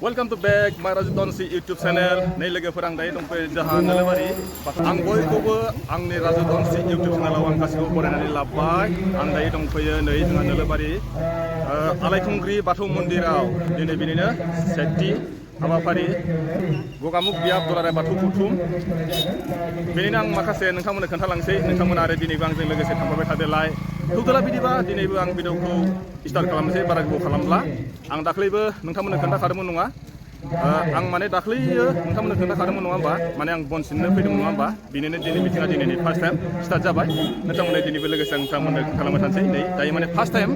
Welcome to back my Rajudansi YouTube channel. Nei logoफोर आं दायो दंफैयो जाहा नोलोबारि आं बयखौबो आंनि Rajudansi YouTube channel आं गासिखौबो बरायनानै लाबाय आं दायो दंफैयो नै जोंहा नोलोबारि आलायखुंग्रि बाथौ मन्दिराव दिनै बिनिनो सेथि हाबाफारि गगामुख बियाब दुलाराय बाथौ बुथुम बेनिनो आं माखासे नोंथांमोननो खोन्थालांसै नोंथांमोना आरो दिनैबो आंजों लोगोसे थांफाबाय थादोलाय थौदोला बिदिबा दिनैबो आं भिडिअखौ स्टार्ट खालामनोसै बारा गोबाव खालामला आं दाख्लैबो नोंथांमोननो खोन्थाखादोंमोन नङा आं माने दाख्लैयो नोंथांमोननो खोन्थाखादोंमोन नङा होमबा माने आं बन सिननो फैदोंमोन नङा होमबा बिनिनो दिनै बिथिङा दिनैनि फार्स्ट टाइम स्टार्ट जाबाय नोंथांमोननो दिनैबो लोगोसे आं नोंथांमोननो खोन्थालांबाय थानोसै नै दायो माने फार्स्ट टाइम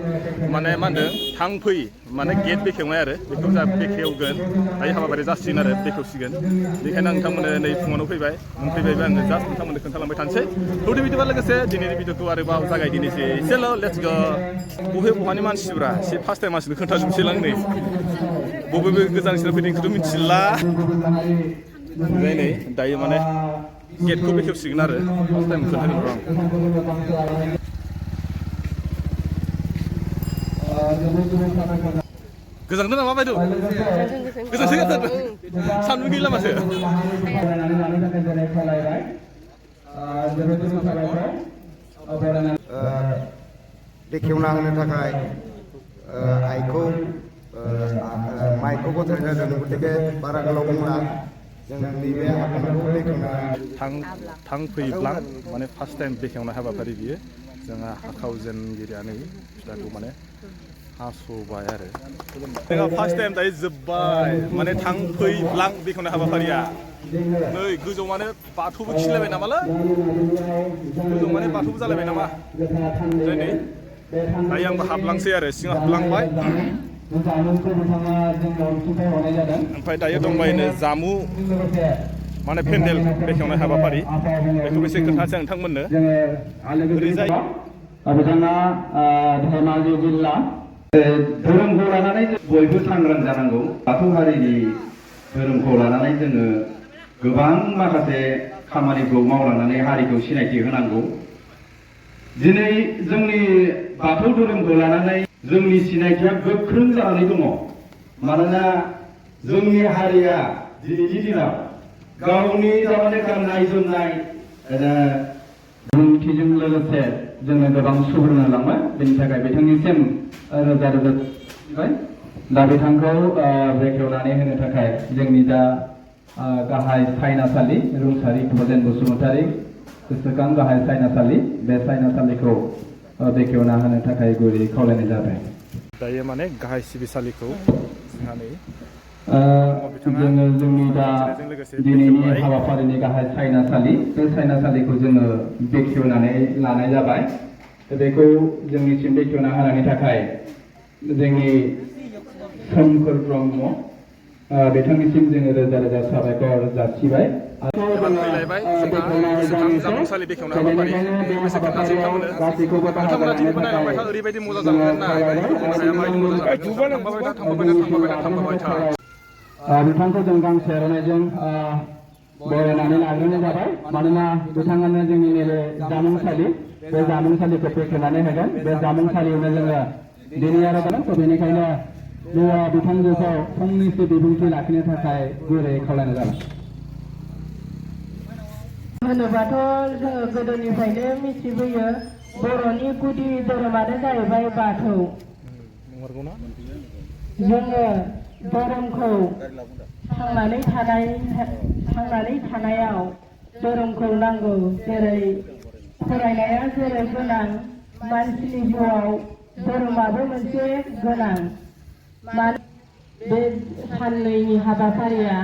माने मा होनदों थांफै माने गेट बेखेवनाय आरो बेखौ जा बेखेवगोन दायो हाबाफारि जासिगोन आरो बेखेवसिगोन बेखायनो आं नोंथांमोननो नै फुङावनो फैबाय मोनफैबायबो आङो जास्ट नोंथांमोननो खोन्थालांबाय थानोसै थौदो बिदिबा लोगोसे दिनैनि भिडिअखौ आरोबाव जागायदिनोसै सेल' लेट्स गो बबे बहानि मानसिफ्रा एसे फार्स्ट टाइम मानसिनो खोन्थाजोबसैलां नै बबे गोजाननिफ्राय फैदोंखौथ' मिथिला ओमफ्राय नै दायो माने गेटखौ बेखेवसिगोन आरो फार्स्ट टाइम खोन्थागोन र' आं गोजांदों नामा बायद' गोजांसो गारदों सान्दुं गैला माथो बेखेवना होनो थाखाय आइखौ माइकखौ गथायनाय जादों गतिके बारा गोलाव बुंला जों नैबे हाबाफारिखौ बेखेवना थांफैब्ला माने फार्स्ट टाइम बेखेवनाय हाबाफारि बियो जोंहा हाखाव जेनगिरिया नै फिथाखौ माने हास'बाय आरो जोंहा फार्स्ट टाइम दायो जोब्बाय माने थांफैब्लां बेखेवनाय हाबाफारिया नै गोजौ माने बाथौबो खिलायबाय नामालै गोजौ माने बाथौबो जालायबाय नामा ओमफ्राय नै दायो आंबो हाबलांसै आरो सिङाव हाबलांबाय ओमफ्राय दायो दंबायनो जामु माने पेन्डेल बेखेवनाय हाबाफारि बेखौ एसे खोन्थासै आं नोंथांमोननो ओरैजाय बिथाङा धेमाजि जिल्ला धोरोमखौ लानानै बयबो सांग्रां जानांगौ बाथौ हारिनि धोरोमखौ लानानै जोङो गोबां माखासे खामानिखौ मावलांनानै हारिखौ सिनायथि होनांगौ दिनै जोंनि बाथौ धोरोमखौ लानानै जोंनि सिनायथिया गोख्रों जानानै दङ मानोना जोंनि हारिया दिनैनि दिनाव गावनि थारमाने गाननाय जोमनाय रोंथिजों लोगोसे जोङो गोबां सुबुरुन होलांबाय बेनि थाखाय बिथांनिसिम रोजा रोजा सिबाय दा बिथांखौ बेखेवनानै होनो थाखाय जोंनि दा गाहाय सायनासालि रुंसारि भजेन बसुमतारी गोसोखां गाहाय सायनासालि बे सायनासालिखौ बेखेवना होनो थाखाय गुरै खावलायनाय जाबाय दायो माने गाहाय सिबिसालिखौ जोंहा नै जोङो जोंनि दा दिनैनि हाबाफारिनि गाहाय सायनासालि बे सायनासालिखौ जोङो बेखेवनानै लानाय जाबाय बेखौ जोंनिसिम बेखेवना होनायनि थाखाय जोंनि सोमखोर ब्रह्म बिथांनिसिम जोङो रोजा रोजा साबायखर जासिबाय फैलायबाय जोंहा जामुंसालि बेखेवनाय हाबाफारि बेखौ एसे खोन्थासै नोंथांमोना टिभिखौ नायलांबाय था ओरैबायदि मजा जागोन ना माबायदि मजा जागोन थांबाय था बिथांखौ जों गांसे आर'नाइजों बरायनानै लाग्रोनाय जाबाय मानोना बिथाङानो जोंनि नैबे जामुंसालि बे जामुंसालिखौ बेखेवनानै होगोन बे जामुंसालियावनो जोङो दिनै आरो बेनिखायनो बिथांजोखौ फंनैसो बिबुंथि लाखिनो थाखाय गुरै खावलायनाय जाबाय होनोबाथ' जोङो गोदोनिफ्रायनो मिथिबोयो बर'नि गुदि धोरोमानो जाहैबाय बाथौ जोङो धोरोमखौ थांनानै थानायाव धोरोमखौ नांगौ जेरै फरायनाया जेरै गोनां मानसिनि जिउआव धोरोमाबो मोनसे गोनां बे साननैनि हाबाफारिया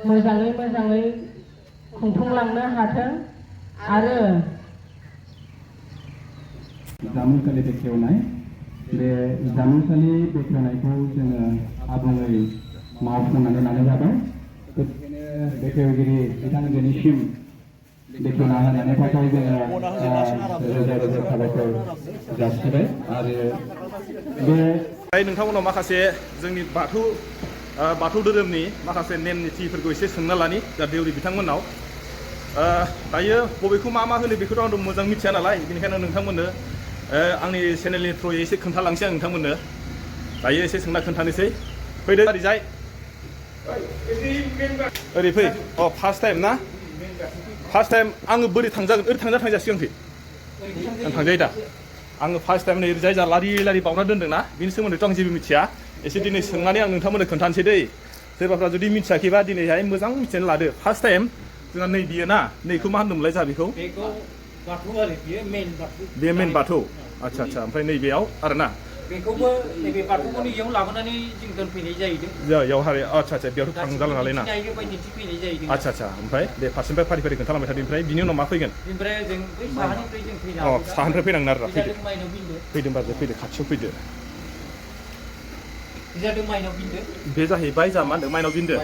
मोजाङै खुंफुंलांनो हाथों आरो जामुंसालि बेखेवनाय बे जामुंसालि बेखेवनायखौ जोङो आबुङै मावफुंनानै लानाय जाबाय बेखेवगिरि बिथांजोनिसिम बेखेवना होनायनि थाखाय जोङो रोजा रोजा साबायखर जासिबाय आरो बे नोंथांमोनाव माखासे जोंनि बाथौ धोरोमनि माखासे नेम निथिफोरखौ एसे सोंना लानि दा देउरि बिथांमोननाव दायो बबेखौ मा होनो बेखौथ' आं मोजां मिथिया नालाय बेनिखायनो नोंथांमोननो आंनि चेनेलनि थ्रुयै एसे खोन्थालांसै आं नोंथांमोननो दायो एसे सोंना खोन्थानोसै फैदो ओरैजाय ओरै फै अ फार्स्ट टाइम ना फार्स्ट टाइम आङो बोरै थांजागोन ओरै थांजासिगोन फै आं थांजायो दा आङो फार्स्ट टाइम नै जाय जा लारि लारि बावना दोनदों ना बिनि सोमोन्दैथ' आं जेबो मिथिया एसे दिनै सोंनानै आं नोंथांमोननो खोन्थानोसै दै सोरबाफ्रा जुदि मिथियाखैबा दिनैहाय मोजां मिथिनानै लादो फार्स्ट टाइम जोंहा नै बियो ना नैखौ मा होनदोंमोनलाय जोंहा बेखौ बे मेन बाथौ आच्छा आच्छा ओमफ्राय नैबेयाव आरोना बेखौबो नैबे बाथौखौनो इयाव लाबोनानै जों दोनफैनाय जाहैदों इयाव हारि आच्छा आच्छा बेयावथ' थांजाला नालाय ना फैनाय जाहैदों आच्छा आच्छा ओमफ्राय दे फारसेनिफ्राय फारि फारि खोन्थालांबाय थादो ओमफ्राय बिनि उनाव मा फैगोन बेनिफ्राय जों बै साहानिफ्राय जों फैनो अ साहानिफ्राय फैनांगोन आरो फैदो माइनाव बिन्दो फैदों बाजै फैदो खाथियाव फैदो जादों माइनाव बिन्दो बे जाहैबाय जा मा होनदों माइनाव बिन्दो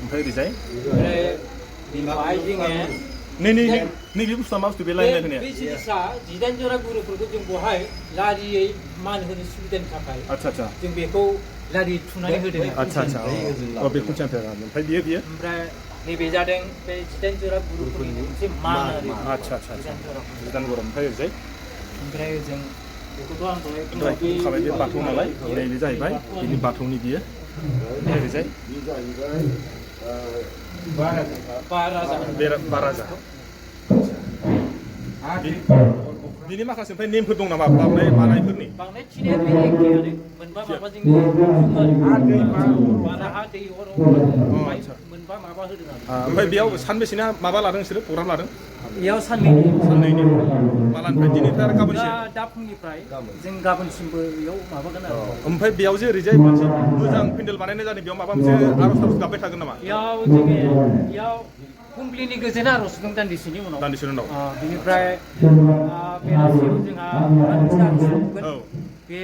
ओमफ्राय ओरैजाय बेवहाय जोङो नैबे बुस्थुआ मा बुस्थु बे लाइन होनाया बे जिनिसा 18 जरा गुरुफोरखौ जों बहाय लारियै मान होनो सुबिदानि थाखाय आच्छा आच्छा जों बेखौ लारि थुनानै होदों आच्छा आच्छा अ बे खुन्थिया ओमफ्राय बियो ओमफ्राय नैबे जादों बे 18 जरा गुरुफोरनि मोनसे मान आरो आच्छा आच्छा गोदान गरम ओमफ्राय ओरैजाय ओमफ्राय जों बेखौथ' आं दहाय बुंखाबाय बे बाथौ नालाय नैबे जाहैबाय बिनि बाथौनि बियो ओरैजाय बाराजा बिनि माखासे ओमफ्राय नेमफोर दं नामा बावनाय मानायफोरनि बांनाय थिनाया बे एखेयानो मोनबा माबाजोंनो बारा हा दै अर मोनबा माबा होदों आरो ओमफ्राय बेयाव सानबेसेना माबा लादों नोंसोरो प्रग्राम लादों बेयाव साननैनि मालानिफ्राय दिनैनिफ्राय आरो गाबोनसिम दा फुंनिफ्राय जों गाबोनसिमबो बेयाव माबागोन आरो ओमफ्राय बेयाव जे ओरैजाय मोनसे मोजां पेन्डेल बानायनाय जादों बेयाव माबा मोनसे आर'ज गाबबाय थागोन नामा बेयाव जोङो बेयाव फुंबिलिनि गोजोन आर'ज दं दान्दिसेनि उनाव बेनिफ्राय बेलासियाव जोंहा मोनसे आर'ज दंगोन बे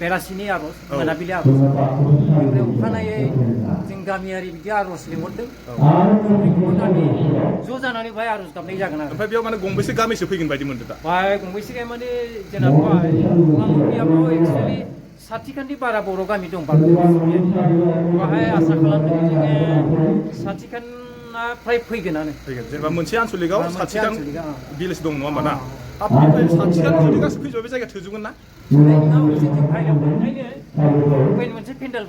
बेलासिनि आर'ज मोनाबिलि आर'ज बेनिफ्राय अखानायै जों गामियारि बिदि आर'ज लिंहरदों गामि ज' जानानै बेहाय आर'ज गाबनाय जागोन आरो ओमफ्राय बेयाव माने गंबेसे गामिसो फैगोन बायदि मोनदों दा बेहाय गंबेसे गामि माने जेनेबा बेयाव एक्सुवेलि 60खाननि बारा बर' गामि दं बेहाय आसा खालामदों जोङो 60खाना फ्राय फैगोनानो जेनेबा मोनसे आनसलिकआव 60खान भिलेज दं नङा होमबा ना बेनिफ्राय 60खान जुदि गासै फैजोबा बे जायगाया थोजोबगोन ना मोनसे पेन्डेल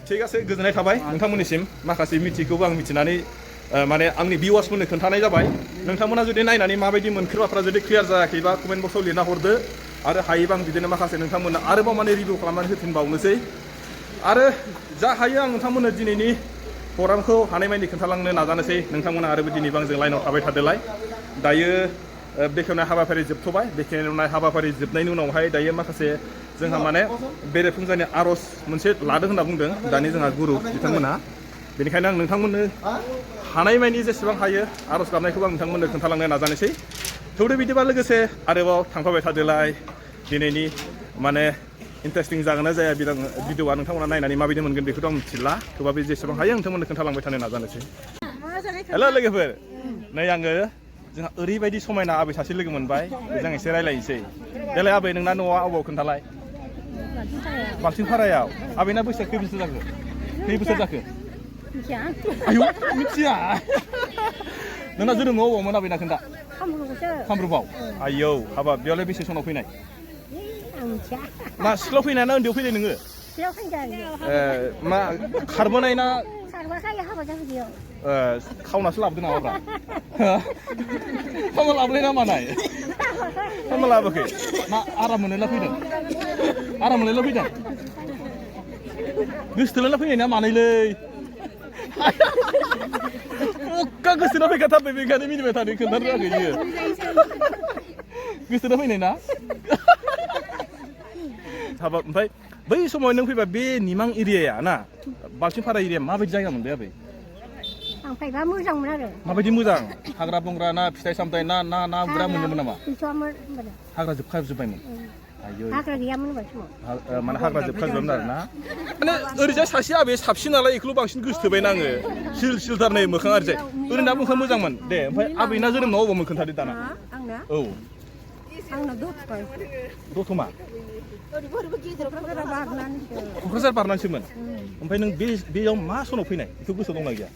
थिग আছে गोजोननाय थाबाय नोंथांमोननिसिम माखासे मिथिखौबो आं मिथिनानै माने आंनि भिउवार्सफोरनो खोन्थानाय जाबाय नोंथांमोना जुदि नायनानै माबायदि मोनखो बाथ्रा जुदि क्लियार जायाखैबा कमेन्ट बक्सआव लिरना हरदो आरो हायोबा आं बिदिनो माखासे नोंथांमोननो आरोबाव माने रिभिउ खालामनानै होफिनबावनोसै आरो जा हायो आं नोंथांमोननो दिनैनि प्रग्रामखौ हानायमानि खोन्थालांनो नाजानोसै नोंथांमोना आरोबो दिनैबो आंजों लाइनाव थाबाय थादोलाय दायो बेखेवनाय हाबाफारि जोबथ'बाय बेखेवनाय हाबाफारि जोबनायनि उनावहाय दायो माखासे जोंहा माने बेरेफुंजानि आर'ज मोनसे लादों होनना बुंदों दानि जोंहा गुरु बिथांमोनहा बेनिखायनो आं नोंथांमोननो हानायमानि जेसेबां हायो आर'ज गाबनायखौबो आं नोंथांमोननो खोन्थालांनो नाजानोसै थेवबो बिदिबा लोगोसे आरोबाव थांफाबाय थादोलाय दिनैनि माने इन्टारेस्टिं जागोन ना जाया भिडिअआ नोंथांमोना नायनानै माबायदि मोनगोन बेखौथ' आं मिथिला थेवबाबो जेसेबां हायो आं नोंथांमोननो खोन्थालांबाय थानो नाजानोसै हेल' लोगोफोर नै आङो जोंहा ओरैबायदि समायना आबै सासे लोगो मोनबाय बेजों एसे रायलायनोसै देलाय आबै नोंना न'आ अबाव खोन्थालाय बाल्थिंफारायाव आबैना बैसोआ खै बोसोर जाखो आयौ मिथिया नोंना जोनोम न'आव अबावमोन आबैना खोन्था कामरुपाव आयौ हाबाब बेयावलाय बेसे सनाव फैनाय मा सिख्लाव फैनाय ना उन्दैयाव फैनाय नोङो मा खारबोनाय ना खावनासो लाबोदों नामाब्रा खावना लाबोलाय ना मानाय खावना लाबोखै मा आराम मोननायला फैदों गोसोथोलायला फैनाय ना मानायलै अक्का गोसोना फैखाथारबाय बेखायनो मिनिबाय थादों खोन्थानो रोङाखै बियो गोसोना फैनाय ना हाबाब ओमफ्राय बै समाव नों फैबा बे निमां एरियाया ना बाल्थिंफारा एरिया माबायदि जायगा मोनदों आबै आं फैबा मोजांमोन आरो माबायदि मोजां हाग्रा बंग्रा ना फिथाइ सामथाइ ना बिराद मोनोमोन नामा हाग्रा जोबखाजोब्बायमोन हाग्रा गैयामोन बै समाव माने हाग्रा जोबखाजोबबायमोन आरो ना माने ओरैजाय सासे आबै साबसिन नालाय बेखौल' बांसिन गोसोथोबायना आङो सिलथार नै मोखां ओरैजाय ओरैना मोखां मोजांमोन दे ओमफ्राय आबैना जोनोम न'आव अबावमोन खोन्थादो दाना औ दतमा क'क्राझार बारनानैसोमोन ओमफ्राय नों बेयाव मा सनाव फैनाय बेखौ गोसोआव दंना गैया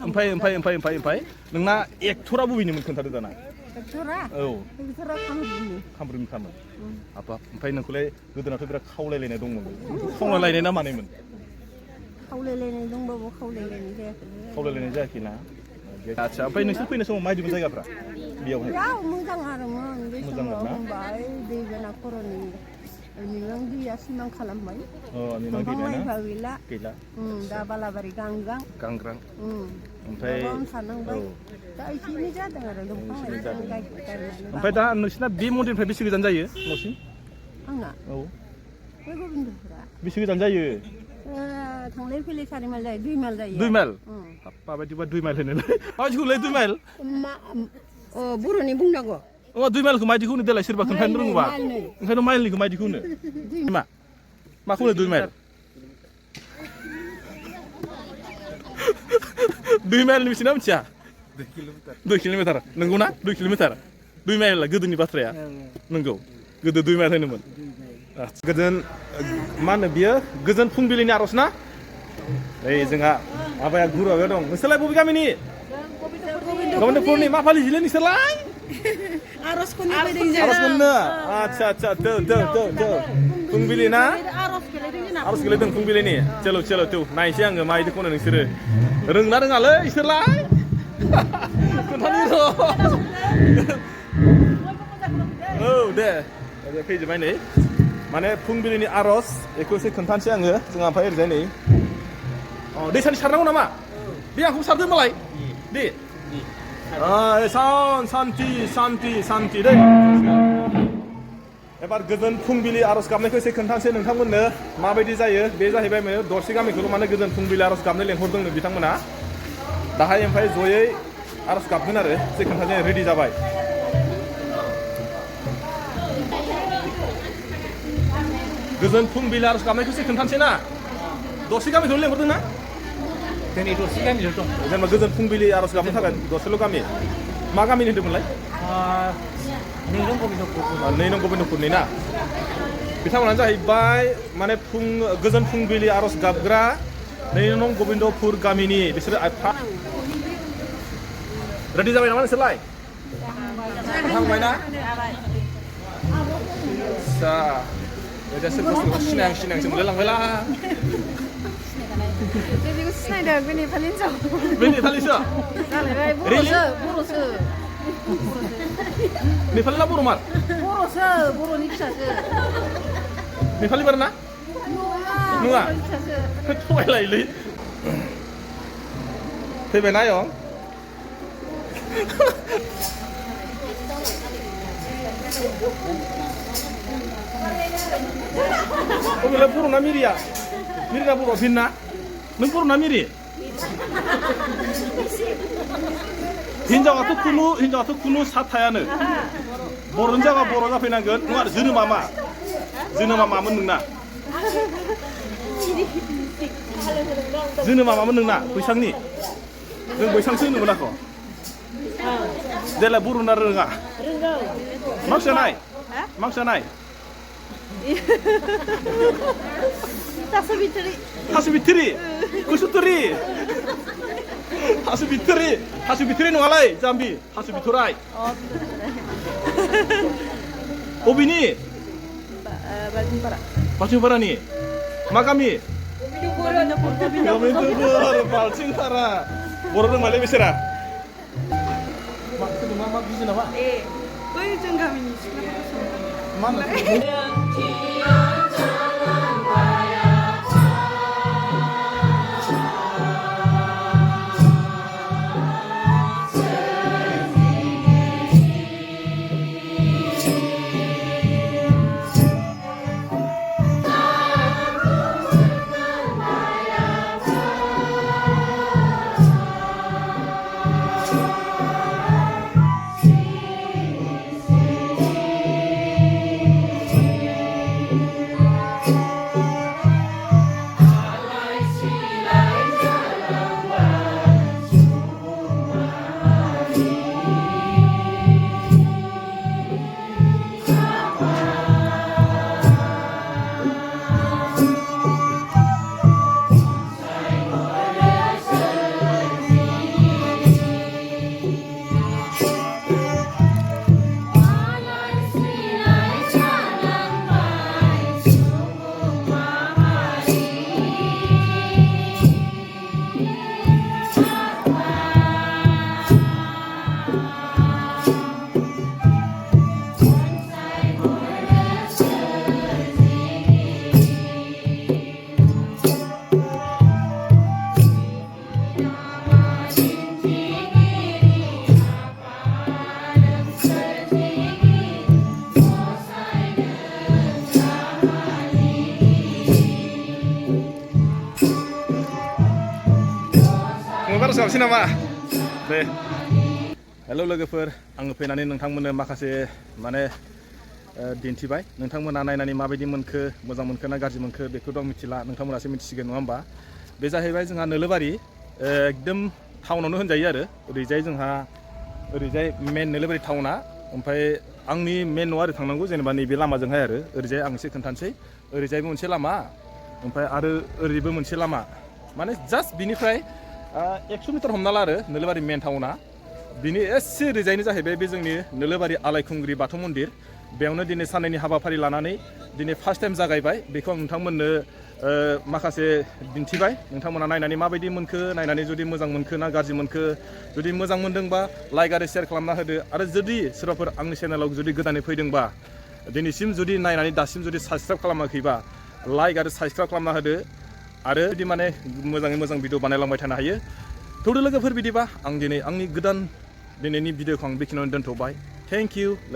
ओमफ्राय नोंना एक्टरा बबेनिमोन खोन्थादो दाना Doktora? औ Doktora kamu dulu. खामब्रोम खामो apa ओमफ्राय नोंखौलाय गोदोनाथ' बिराद खावलायलायनाय दंमोन खावलायलायनाय ना मानायमोन खावलायलायनाय दंबाबो खावलायलायनाय जायाखै खावलायलायनाय जायाखै ना आदसा ओमफ्राय नोंसोर फैनाय समाव माबायदिमोन जायगाफ्रा बेयावहाय बिराद मोजां आरोमोन बे मोजांमोन समाव ना? होनबाय दैबाना खर'नि मिलां दैया सिमां खालामबाय मिलां दंफां दैबाना लाइफां गैला गैला दा बालाबारि गांगां गांग्रां ओमफ्राय गोबां थानांबाय दा एसेनो जादों आरो दंफां लाइफां गायनानै ओमफ्राय दा नोंसिना बे मन्दिरनिफ्राय बेसे गोजान जायो न'सिम आंना औ बे गोबिन्दपुरा बेसे गोजान जायो थांलाय फैलाय 4 माइल जायो 2 माइल जायो 2 माइल माबायदिबा 2 माइल होनोलाय माबायदिखौलाय 2 माइल बर'नि बुंनांगौ 2 माइलखौ मायदिखौ होनो देलाय सोरबा खोन्थानो रोङोबा ओंखायनो माइलनिखौ मायदिखौ होनो माखौ होनो 2 माइल 2 माइलनि मिथिना मिथिया 2 किल'मिटार नंगौ ना 2 किल'मिटार 2 माइल गोदोनि बाथ्राया नंगौ गोदो 2 माइल होनोमोन गोजोन मा होनो बियो गोजोन फुंबिलिनि आर'ज ना ओइ जोंहा माबाया गुरुआव दं नोंसोरलाय बबे गामिनि गबिन्दपुरनि मा फालिजिलै नोंसोरलाय आर'ज खननो आदसा फुंबिलि ना आर'ज गेलेदों फुंबिलिनि चलो थौ नायसै आङो माबायदि खनो नोंसोरो रोंना रोङालै इसोरलाय खोन्थानो र' औ दे फैजोबबाय नै माने फुंबिलिनि आर'ज बेखौ एसे खोन्थानोसै आङो जोंहा ओमफ्राय ओरैजाय नै दै सानि सारनांगौ नामा बे आंखौ सारदो मालाय दे शान्ति दै एबार गोजोन फुंबिलि आर'ज गाबनायखौ एसे खोन्थानोसै नोंथांमोननो माबायदि जायो बे जाहैबाय दरसे गामिखौल' माने गोजोन फुंबिलि आर'ज गाबनो लेंहरदोंनो बिथांमोना दाहाय ओमफ्राय जयै आर'ज गाबगोन आरो एसे खोन्थानोसै रेडि जाबाय गोजोन फुंबिलि आर'ज गाबनायखौ एसे खोन्थानोसै ना दरसे गामिखौल' लेंहरदों ना दिनै दरसे गामिल' दं जेनेबा गोजोन फुंबिलि आर'ज गाबनो थाखाय दरसेल' गामि मा गामिनि होन्दोंमोनलाय 2 नं गबिन्दपुर 2 नं गबिन्दपुरनि ना बिथांमोनानो जाहैबाय माने गोजोन फुंबिलि आर'ज गाबग्रा 2 नं गबिन्दपुर गामिनि बिसोरो रेडि जाबाय नामा नोंसोरलाय थांबाय ना आदसा सोर बुस्थुखौ सिनायहांसो मोनलायलांबायला बेखौ सिनायदों बे नेपालि हिन्जाव बे नेपालिसो जालायबाय बर'सो नेपालि ना बर'मार बर'सो बर'नि फिसासो नेपालि बार ना नङा थगायलायोलै फैबाय ना आयं अबेलाय बर'ना मिरिया बर' भिन्ना नों बर'ना मिरि हिनजावाथ' खुनु साथ थायानो बर'नि जाबा बर' जाफैनांगोन नङा जोनोमा मामोन नोंना जोनोमा मामोन नोंना बैसांनि नों बैसांसो होनो मोनाखौ देलाय बर' ना रोङा मा ओंख्रि जानाय थास' बिथुरि कुसुतुरि थास' बिथुरि नङालै जाम्बि थास' बिथराय बबेनि बाल्थिंपारानि मा गामि बाल्थिंपारा बर' रोंबायलै बिसोरा मा बुजियो नामा बै जों गामिनि मा जागायनोसै नामा दे हेलौ लोगोफोर आङो फैनानै नोंथांमोननो माखासे माने दिन्थिबाय नोंथांमोना नायनानै माबायदि मोनखो मोजां मोनखो ना गाज्रि मोनखो बेखौथ' आं मिथिला नोंथांमोनासो मिथिसिगोन नङा होमबा बे जाहैबाय जोंहा नोलोबारि एकदम टाउनावनो होनजायो आरो ओरैजाय जोंहा ओरैजाय मेन नोलोबारि टाउना ओमफ्राय आंनि मेन न'आ ओरै थांनांगौ जेनेबा नैबे लामाजोंहाय आरो ओरैजाय आं एसे खोन्थानोसै ओरैजायबो मोनसे लामा ओमफ्राय आरो ओरैबो मोनसे लामा माने जास्ट बिनिफ्राय 100 मिटार हमना ला आरो नोलोबारि मेन टाउना बिनि एसे ओरैजायनो जाहैबाय बे जोंनि नोलोबारि आलायखुंग्रि बाथौ मन्दिर बेयावनो दिनै साननैनि हाबाफारि लानानै दिनै फार्स्ट टाइम जागायबाय बेखौ आं नोंथांमोननो माखासे दिन्थिबाय नोंथांमोना नायनानै माबायदि मोनखो नायनानै जुदि मोजां मोनखो ना गाज्रि मोनखो जुदि मोजां मोनदोंबा लाइक आरो शेयार खालामना होदो आरो जुदि सोरबाफोर आंनि चेनेलाव जुदि गोदानै फैदोंबा दिनैसिम जुदि नायनानै दासिम जुदि साबसक्राइब खालामाखैबा लाइक आरो साबसक्राइब खालामना होदो आरो जुदि माने मोजाङै मोजां भिडिअ बानायलांबाय थानो हायो थौदो लोगोफोर बिदिबा आं दिनै आंनि गोदान दिनैनि भिडिअखौ आं बेखिनियावनो दोनथ'बाय थेंक इउ